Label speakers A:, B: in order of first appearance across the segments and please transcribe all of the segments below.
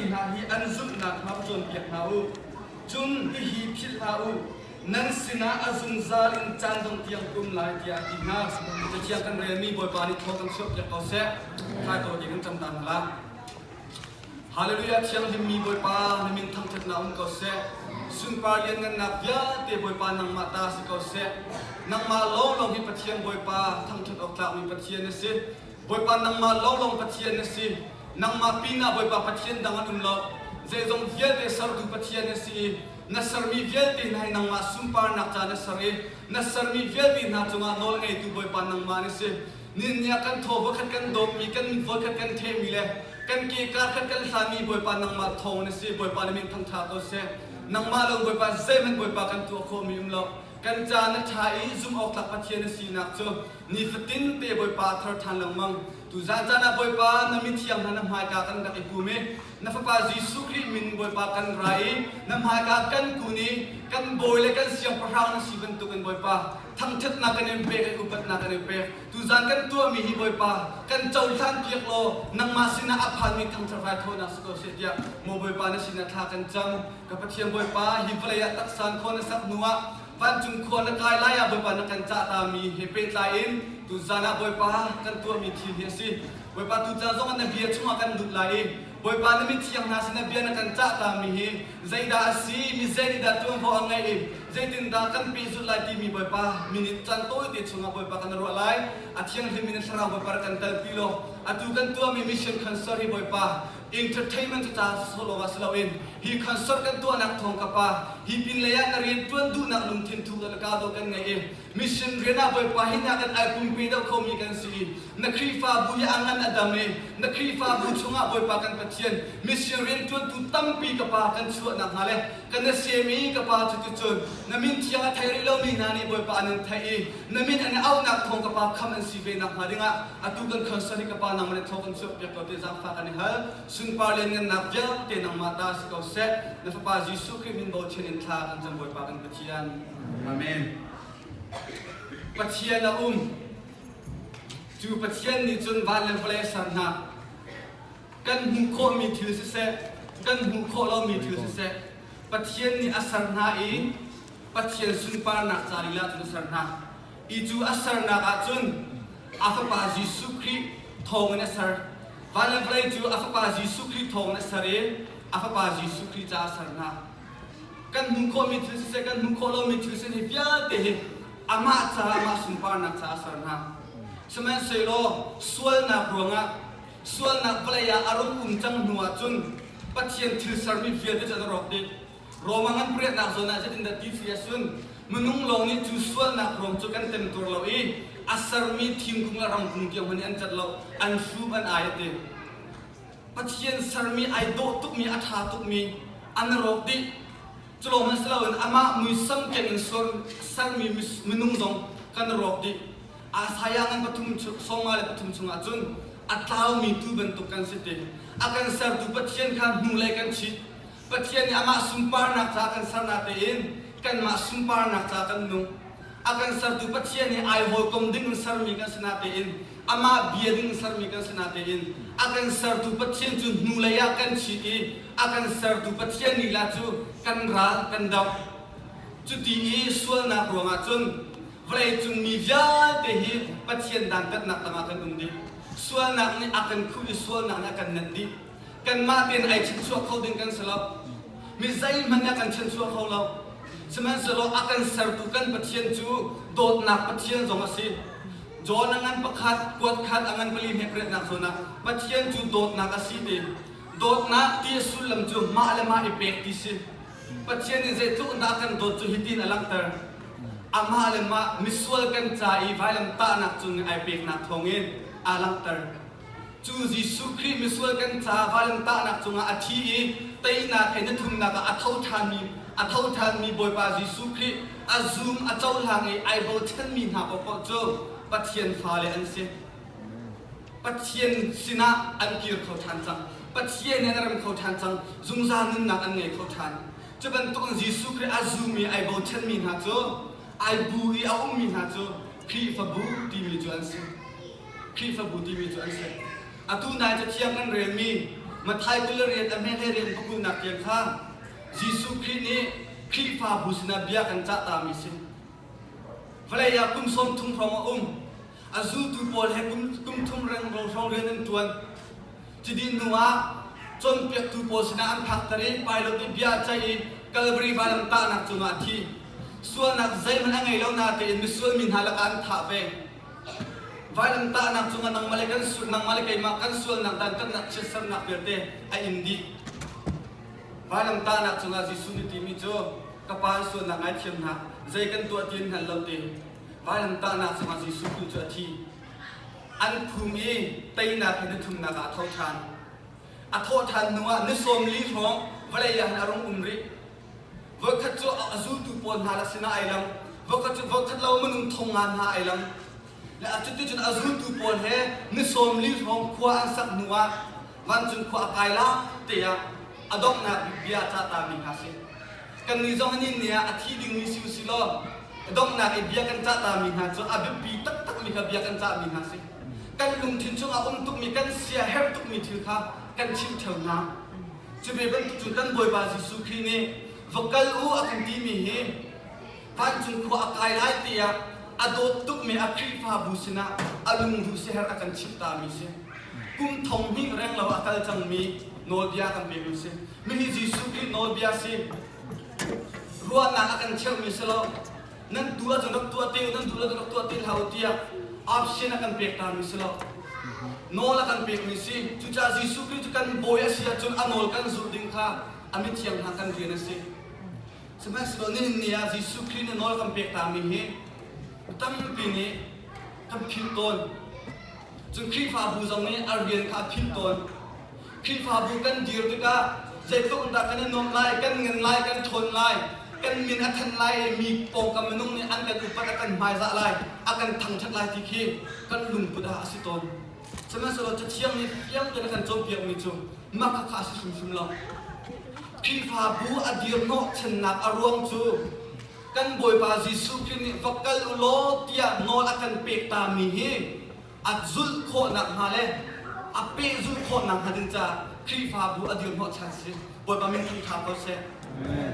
A: hna hi an zumhnak kha va cawnpiak hna u. Cun hihi philh hlah u, nan sinah a zungzal in caan dongh tiang ka um lai, tiah a ti hna. Cathiang kan relmi Bawipa nih thaw kan chuahpiak ko seh. Thaitaw ding in cam ta hna la. Hallelujah thianghlimmi Bawipa na min thangṭhatnak um ko seh. Sunpar lianngannak vialte Bawipa nangmah ta si ko seh. Nangmah lawnglawng hi Pathian Bawipa thangṭhat awk tlakmi Pathian na si. Bawipa nangmah lawnglawng Pathian na si. Nangmah pinah Bawipa Pathian dang an um lo. Zeizong vialte sertu Pathian na si i na sermi vialte hna hi nangmah sunparnak ca na ser i na sermi vialte hna cungah nawl ngeitu Bawipa nangmah na si. Nihin ah kan thaw voikhat kan dawpmi, kan mit voikhat kan ṭhehmi le kan ke karkhat kan hlanmi Bawipa nangmah thawng na si. Bawipa na min thangṭha ko seh. Nangmah lo Bawipa zeihmanh Bawipa kan tuah khawhmi um lo. Kan ca na ṭha i zumhawktlak Pathian na sinak cu nifatin te Bawipa a thar ṭhan lengmang. Tuzan caan ah Bawipa na mithiang hna na hmaika kan rak i pum i na Fapa Jesuh Khrih min Bawipa kan ra i na hmaika kan kun i kan bawi le kan siangpahrang na si bantukin Bawipa thangṭhatnak kan in pek i upatnak kan in pek. Tuzan kan tuahmi hi Bawipa kan cohlan piak law nangmah sinah a phanmi thangṭhat raithawinak si ko seh tiah maw Bawipa na sinah thla kan cam. Ka Pathian Bawipa, hi vawlei ah taksan khua na sak hnuah vancung khua na kai lai ah Bawipa na kan cahtami he pehtlai in tuzan ah Bawipa kan tuahmi thil hi a si. Bawipa tucaan zongah na bia chungah kan lut lai i Bawipa na mithiang hna sinah bia na kan cahtami hi zeidah a si, mi zei nih dah ṭuanvo a ngeih i zeitindah kan pehzulh lai timi Bawipa minute caan tawite chungah Bawipa kan ruah lai. A thianghlim in Thlarau Bawipa rak kan telpi law atu kan tuahmi mission concert hi Bawipa entertainment cu ca sawh ah si loin hi concert kan tuahnak thawng ka pa hi pinlei ah na rian ṭuan duhnak lungthin thuk le ka dawh kan ngei i mission rian ah Bawipa hi na kan ai pumpe deuh khomi kan si i na Khrihfabu hi a ngan a dam i na Khrihfabu chungah Bawipa kan Pathian mission rianṭuantu tampi ka pa kan chuah nakhnga le kan na sem i ka pa cuticun na min thiang a thei rih lomi hna nih Bawipa an in theih i na min an i auhnak thawng ka pa kham an si ve nakhnga dingah atu kan concert hi ka pa nangmah nih thaw kan chuahpiak ko ti zaangfah kan i hal. Sunpar lianngannak vialte nangmah ta si ko seh. Na Fapa Jesuh Khrih min bochan in thla kan cam Bawipa kan Pathian. Amen. Pathian a um. Cu Pathian nih cun van le vawlei a ser hna. Kan hmuh khawhmi thil siseh, kan hmuh khawh lomi thil siseh, Pathian nih a ser hna i Pathian sunparnak ca lila cun a ser hna. I cu a sernak ah cun a Fapa Jesuh Khrih thawngin a ser. Van le vawlei cu a Fapa Jesuh Khrih thawngin a ser i a Fapa Jesuh Khrih ca a ser hna. Kan hmuh khawhmi thil siseh, kan hmuh khawh lomi thil siseh hi vialte hi amah ca amah sunparnak ca a ser hna. Sihmanhsehlaw sualnak ruangah sualnak vawlei ah a rung um cang hnu ah cun Pathian thil sermi vialte cu an rawk dih. Roma ngan pariatnak zawn ah zeitindah ti si ahcun minung lawng nih cu sualnak ruang cu kan temtuar lo i a sermi thingkung le ramkung tiang hmanh nih an cat lo, an hrum an ai a ti. Pathian sermi ai dawh tukmi a ṭha tukmi an rawk dih. Culawng hmanh si loin amah muisam keng in sermi minung zong kan rawk dih. Isaiah ngan pathum 53 chungah cun a tlaumi tuu bantuk kan si ti. A kan sertu Pathian kha hnulei kan chit. Pathian nih amah sunparnak caah kan ser natein kanmah sunparnak caah kan nung. A kan sertu Pathian nih ai hawikom ding in sermi kan si natein amah bia ding in sermi kan si natein a kan sertu Pathian cu hnulei ah kan chit i a kan sertu Pathian lila cu kan ral kan doh. Cuti i sualnak ruangah cun vawleicung mi vialte hi Pathian dantatnak tangah kan um dih. Sualnak nih a kan khuh i sualnak nih a kan nenh dih. Kanmah tein ai chanchuah kho ding kan si lo. Mi zeihmanh nih a kan chanchuah kho lo. Sihmanhsehlaw a kan sertu kan Pathian cu dawtnak Pathian zong a si. John a ngan pakhat, kuat khat a ngan pali hme pariatnak zawn ah Pathian cu dawtnak a si ti. Dawtnak ti a sullam cu mah le mah i pek ti si. Pathian nih zeitluk dah kan dawt cu hitin a langhter. Amah le mah misual kan ca i vailam tahnak cung i ai peknak thawngin aa langhter. Cu Jesuh Khrih misual kan ca vailam tahnak cungah a thi i teinak he nithumnak ah a tho ṭhanmi a tho ṭhanmi Bawipa Jesuh Khrih a zum a cohlang i ai bochanmi hna paohpaoh cu Pathian fale an si. Pathian sinah an kir kho ṭhan cang. Pathian he an rem kho ṭhan cang. Zungzal nunnak an ngei kho ṭhan. Cu bantukin Jesuh Khrih a zumi ai bochanmi hna cu ai bu i a ummi hna cu Khrihfabu timi cu an si. Khrihfabu timi cu an si. Atu nai cathiang kan relmi. Matthai 20 a hme hlei rian pakulnak tiang kha Jesuh Khrih nih Khrihfabu sinah bia kan cah tami si. Vawlei ah kum 30 hrawng a um. A zultu pawl he kum thum rengro hrawng rian an ṭuan. Cuti hnu ah cawnpiaktu pawl sinah an phakter i Pilate nih bia a ceih i Kalvari vailam tahnak cungah a thi. Sualnak zeihmanh a ngei lo natein misual mi hna lakah an thah ve. Vailam tahnak cungah nangmah le kan sual, nangmah le keimah kan sualnak dantatnak chiatsernak vialte a in dih. Vailam tahnak cungah Jesuh nih timi cu ka pa an sualnak ngaithiam hna, zei kan tuah ti an hngal lo ti. Vailam tahnak cungah Jesuh tu cu a thi. An phum i teinak he ni thumnak ah a tho ṭhan. A thawh ṭhan hnuah ni 40 hrawng vawlei ah hin a rung um rih. Voikhat cu a zultu pawl hna le sinah ai lang. Voikhat cu voikhat lo minung thong nga hna ai lang. Le cuticun a zultu pawl he ni 40 hrawng khua an sak hnuah vancung khua a kai lai te ah a donghnak bik bia a cahtami hna si. Kannih zong hi ni ah a thi dingmi si usih law donghnak i bia kan cahtami hna cu a biapi taktakmi kha bia kan cahmi hna si. Kan lungthin chungah um tukmi kan sia herh tukmi thil kha kan chimh ṭheo hna. Cu ve bantuk cun kan Bawipa Jesuh Khrih nih va kal u a kan timi hi vancung khua a kai lai tiah a dawt tukmi a Khrihfabu sinah a lungruh siaherh a kan chimhtami si. Kum thong hnih renglo a kal cangmi nawlbia kan pekmi si. Mihi Jesuh Khrih nawlbia si. Ruahnak a kan cheuhmi si lo. Nan duh ahcun rak tuah te u, nan duh lo rak tuah te hlah u tiah option a kan pek tami si lo. Nawl a kan pekmi si. Cucaah Jesuh Khrih cu kan bawi a si ahcun a nawl kan zulh ding kha a mithiang hna kan rian a si. Sihmanhsehlaw nihin ni ah Jesuh Khrih nih nawl kan pek tami hi tampi nih kan philh tawn. Cun Khrihfabu zong nih a rian kha a philh tawn. Khrihfabu kan dir tikah zeitluk in dah kan i nuamh lai, kan ngan lai, kan ṭhawn lai, kan min a than lai i mi pawngkam minung nih an kan upat, a kan hmaizah lai, a kan thangṭhat lai ti khi kan lungput ah a si tawn. Sihmanhsehlaw Cathiang nih fiang tein a kan cawnpiakmi cu mah khakha a si hrimhrim lo. Khrihfabu a dirhnawhchannak a ruang cu kan Bawipa Jesuh Khrih nih va kal u law tiah nawl a kan pek tami hi a zulh khawh nakhnga le a pehzulh khawh nakhnga ding caah Khrihfabu a dir hnawhchan si. Bawipa min thangṭha ko seh.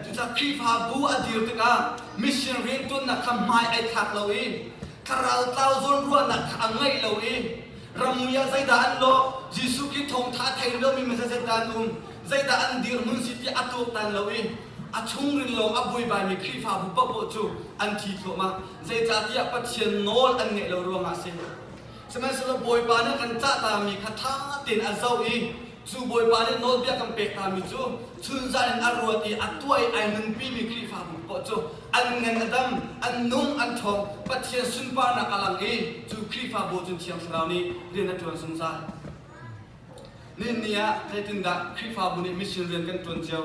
A: Cucaah Khrihfabu a dir tikah mission rianṭuannak kha hmai ai thlak lo i thlarau tlau zawnruahnak kha a ngeih lo i ramui ah zeidah an lawh Jesuh Khrih thawngṭha a thei lomi mi zeidah an um zeidah an dirhmun si ti a tuaktan lo i a chungril lawng a buaibaimi Khrihfabu paohpaoh cu an thi thluahmah. Zeicahtiah Pathian nawl an ngeih lo ruangah a si. Sihmanhsehlaw Bawipa nih a kan cahtami kha ṭha tein a zoh i cu Bawipa nih nawlbia kan pek hnami cu chunzan in a ruat i a tuah i ai nunpimi Khrihfabu paoh cu an ngan a dam, an nung, an ṭhawng, Pathian sunparnak a lang i cu Khrihfabu cun Thiang Thlarau nih rian a ṭuan zungzal. Nihin ni ah zeitindah Khrihfabu nih mission rian kan ṭuan cio?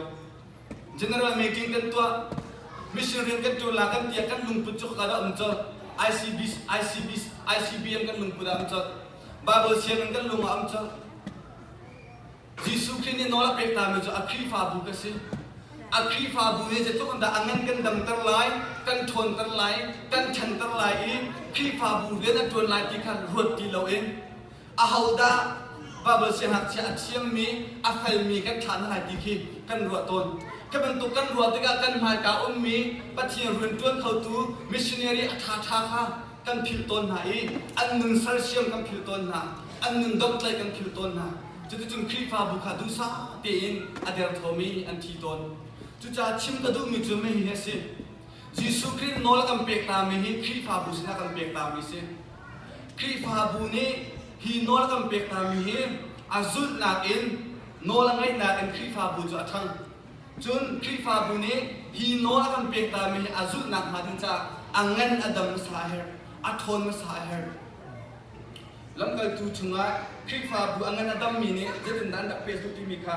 A: General meeting kan tuah. Mission rian kan ṭuan la kan tiah kan lungput cu khaka dah um colh. ICB, ICB, ICBM kan lungput ah um colh. Bible sianginn kan lung ah um colh. Jesuh Khrih nih nawl a pek tami cu a Khrihfabu ka si. A Khrihfabu hi zeitluk in dah a ngan kan damter lai, kan ṭhawnter lai, kan ṭhanter lai i Khrihfabu rian a ṭuan lai ti kha ruat ti loin ahodah Bible siangngakchia a thiammi, a felmi kan thlah hna lai ti khi kan ruah tawn. Khi bantuk kan ruah tikah kan hmaika ummi Pathian rianṭuan khotu missionary a ṭhaṭha kha kan philh tawn hna i an nun sersiam kan philh tawn hna, an nun domhtlaih kan philh tawn hna. Cuticun Khrihfabu kha duhsah tein a derthawmi an thi tawn. Cucaah chim ka duhmi cu hihi a si. Jesuh Khrih nawl a kan pek tami hi Khrihfabu sinah kan pek tami a si. Khrihfabu nih hi nawl a kan pek tami hi a zulhnak in nawl a ngaihnak in Khrihfabu cu a ṭhang. Cun Khrihfabu nih hi nawl a kan pek tami hi a zulhnak hnga ding caah a ngan a dam hmasa a herh, a ṭhawn hmasa a herh. Lamkaltu chungah Khrihfabu a ngan a dammi nih zeitindah an rak pehzulh timi kha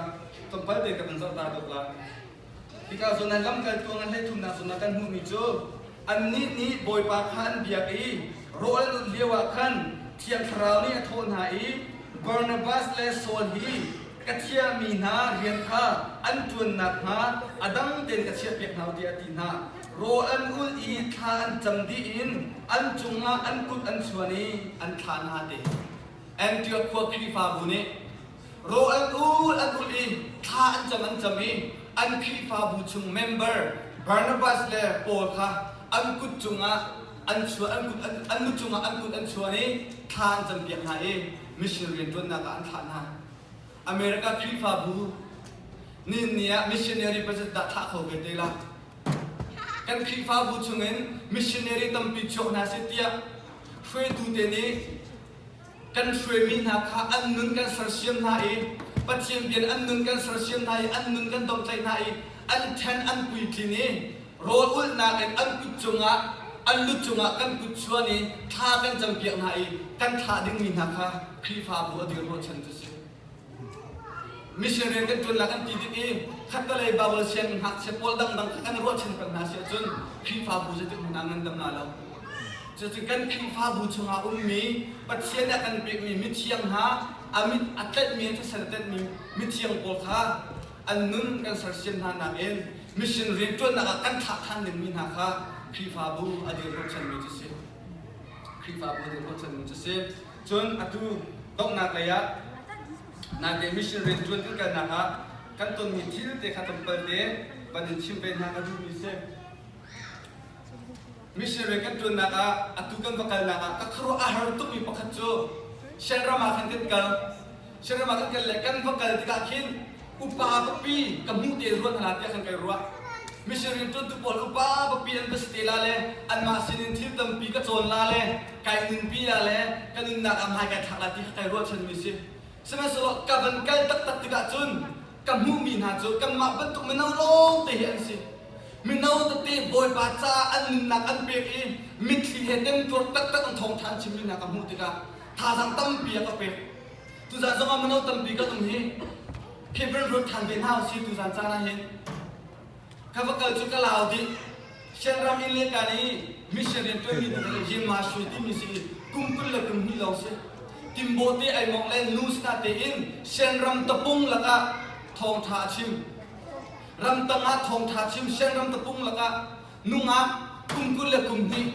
A: tlawmpal te ka van zoh ta dawk lai. Hika zawn ah lamkaltu ngan hleithumnak zawn ah kan hmuhmi cu annih nih Bawipa kha an biak i rawl an ulh lioah khan Thiang Thlarau nih a thawh hna i Barnabas le Saul hi ka thiahmi hna rian kha an ṭuan nakhnga a dang tein ka chiahpiak hna u tiah a ti hna. Rawl an ulh i thla an cam dih in an cungah an kut an chuan i an thlah hna ti. Antioch khua Khrihfabu nih. Rawl an ul an ul i thla an cam an cam i an Khrihfabu chung member Barnabas le Paul kha an kut cungah an chuah an kut an, an lu cungah an kut an chuan i thla an campiak hna i mission rianṭuannak ah an thlah hna. America Khrihfabu nih ni ah missionary president dah thlah kho ve te la. Kan Khrihfabu chungin missionary tampi chuak hna seh tiah hruaitu te nih kan hruaimi hna kha an nun kan sersiam hna i Pathian bian an nun kan sersiam hna i an nun kan domhtlaih hna i an ṭhen an puitlin i rawl ulhnak in an kut cungah an lu cungah kan kut chuan i thla kan campiak hna i kan thlah dingmi hna kha Khrihfabu a dirhnawhchan cu si. Mission rian kan ṭuan kan ti dik i khattelei Bible sianginn ngakchia pawl dangdang kha kan ruahchan peng hna si ahcun Khrihfabu zeitik hmanh ah ngandam la lo. Cucu kan Khrihfabu chungah ummi Pathian nih a kan pekmi mithiang hna a mit a tlenhmi a thisen a tlenhmi mithiang pawl kha an nun kan sersiam hna nakin mission rianṭuannak ah kan thlah ṭhan dingmi hna kha Khrihfabu a dirhnawhchanmi cu si. Khrihfabu a dirhnawhchanmi cu si. Cun atu donghnak lei ah naite mission rianṭuan kan kalnak ah kan tonmi thil te kha tlawmpal te van in chim ve hna ka duhmi si. Mission rian kan ṭuannak ah atu kan va kalnak ah ka khuaruah a har tukmi pakhat cu Shan ram ah khan kan kal. Shan ram ah kan kal le kan va kal tikah khin upa papi ka hmuh te ruan hna tiah khan kai ruah. Mission rian ṭuantu pawl upa papi an va si te la le anmah sinin thil tampi ka cawn la le kai nunpi la le ka nunnak ah hmai kai thlak la ti kha kai ruahchanmi si. Sihmanhsehlaw ka van kal taktak tikah cun ka hmuhmi hna cu kanmah bantuk mino lawng te hi an si. Mino tete Bawipa caah an nunnak an pek i mitthli he temtuar taktak an thawngṭha an chimmi hna ka hmuh tikah thazaang tampi a ka pek. Tuzaan zongah mino tampi kan um hi Hebron ruat ṭhan ve hna usih tuzaan caan ah hin. Ka va kal cu ka lau dih. Shan ram in le kan i mission rian ṭuanmi tu le Yema Shwe timi si i kum 20 le kum hnih lawng si. Timbo te ai mong le nu sna tein Shan ram tapung lakah thawngṭha a chim. Ramtang ah thawngṭha chim Shan ram tapung lakah nungak kum 20 le kum hnih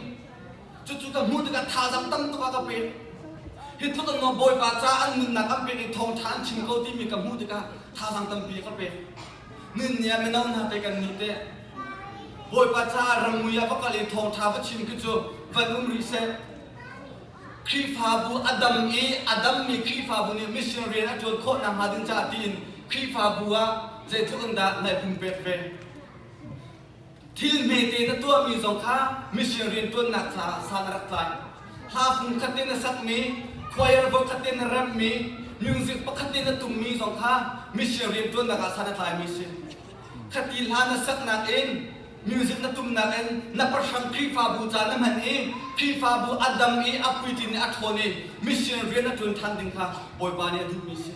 A: Cucu ka hmuh tikah thazaang tam tuk a ka pek. Hi tluk in maw Bawipa ca an nunnak an pek i thawngṭha an chim ko timi ka hmuh tikah thazaang tampi a ka pek. Nunni ah mino hna te kan nih teh Bawipa caah ramui ah va kal i thawngṭha va chim khi cu van um rih seh. Khrihfabu a dam i a dammi Khrihfabu nih mission rian a ṭuan khawh nakhnga ding caah tiin Khrihfabu ah zeitluk in dah nai pumpek ve. Thil hmete na tuahmi zong kha mission rianṭuannak caah san a rak tlai. Hla fung khat in na sakmi, choir voikhat in na remhmi, music pakhat in na tummi zong kha mission rianṭuannak ah san a tlaimi si. Khati hla na saknak in, music na tumnak in na pahrang Khrihfabu ca na hman i Khrihfabu a dam i a puitlin i a ṭhawn i mission rian a ṭuan ṭhan ding kha Bawipa nih a duhmi si.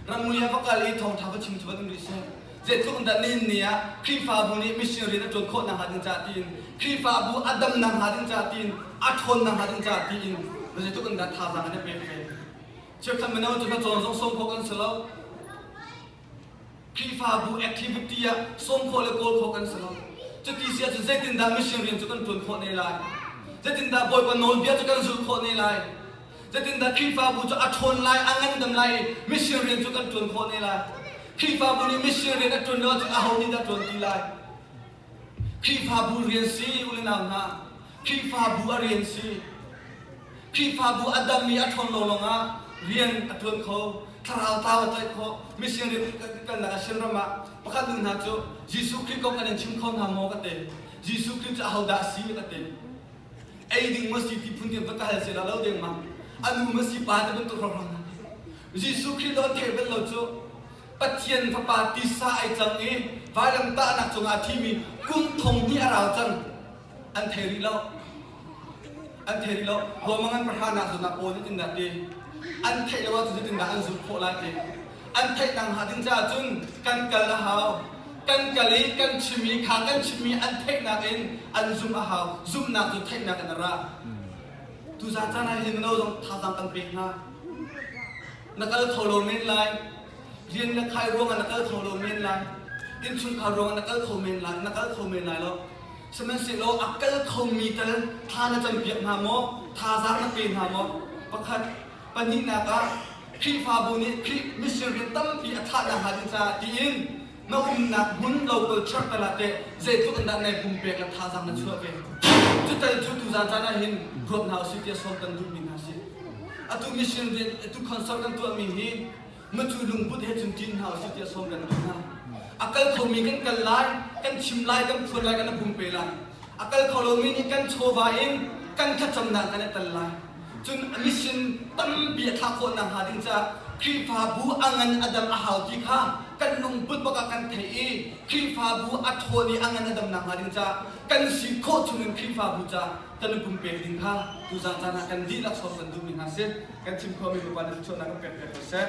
A: Ramui ah va kal i thawngṭha va chim cu va um rih seh. Zeitluk in dah nihin ni ah Khrihfabu nih mission rian a ṭuan khawh nakhnga ding caah tiin Khrihfabu a dam nakhnga ding caah tiin a ṭhawn nakhnga ding caah tiin zeitluk in dah thazaang an i pek ve. Cheukhat mino cu hna cawn zong sawm khawh kan si lo. Khrihfabu activity ah sawm khawh le kawl khawh kan si lo. Cuti si ahcun zeitindah mission rian cu kan ṭuan khawh ne lai? Zeitindah Bawipa nawlbia cu kan zulh khawh ne lai? Zeitindah Khrihfabu cu a ṭhawn lai, a ngandam lai i mission rian cu kan ṭuan khawh ne lai? Khrihfabu nih mission rian a ṭuan lo ahcun aho nih dah ṭuan ti lai? Khrihfabu rian si u le nau hna. Khrihfabu a rian si. Khrihfabu a dam i a ṭhawn lo lawngah rian a ṭuan kho, thlarau tlau a tlaih khawh. Mission rian kalnak ah Shin ram ah pakhat nu hna cu Jesuh Khrih kong kan in chim kho hna maw ka ti. Jesuh Khrih cu ahodah a si ka ti. Ei ding maw si ti phun tiang va ka hal sila lo deng ma. A nu ma si pa te bantuk hrawkhrang hna. Jesuh Khrih lo an theih bal lo cu Pathian Fapa tisa ai cang i vailamtahnak cungah a thimi kum thong hnih a rau cang an thei rih lo. An thei rih lo. Ruamang an pahra nak zawn ah Paul nih tindah ti an theih lo ahcun zeitindah an zulh khawh lai ti. An theih nak hnga ding caah cun kan kal a hau. Kan kal i kan chim i kha kan chimmi an theihnak in an zumh a hau. Zumhnak cu theihnak in a ra. Tuzaan caan ah hin mino zong thazaang kan pek hna. Na kal kho lo men lai. Rian na khai ruangah na kal kho lo men lai. Innchungkhar ruangah na kal kho men lai, na kal kho men lai lo. Sihmanhsehlaw a kal khomi tal thla na campiak hna maw? Thazaang na pe hna maw? Pakhat. Pahnihnak ah, Khrihfabu nih Khrih mission rian tampi a thahnak hnga ding caah tiin na umnak hmun local church tal ah teh zeitluk in dah nai pumpek le thazaang na chuah ve? Cutal cu tuzaan caan ah hin ruat hna usih tiah sawm kan duhmi hna si. Atu mission rian atu concert kan tuahmi hi Matu lungput he cun ṭin hna usih tiah sawm kan duh hna. A kal khomi kan kal lai, kan chim lai, kan phuan lai, kan i pumpe lai. A kal kho lomi nih kan chawva in kan thlacamnak kan i tel lai. Cun mission tampi a thlah khawh nakhnga ding caah Khrihfabu a ngan a dam a hau ti kha kan lungput bak ah kan theih i Khrihfabu a ṭhawn i a ngan a dam nakhnga ding caah kan si khawh chungin Khrihfabu caah kan i pumpek ding kha tuzaan caan ah kan dihlak sawm kan duhmi hna si. Kan chim khawhmi Bawipa nih thluachuahnak kan pek piak ko seh.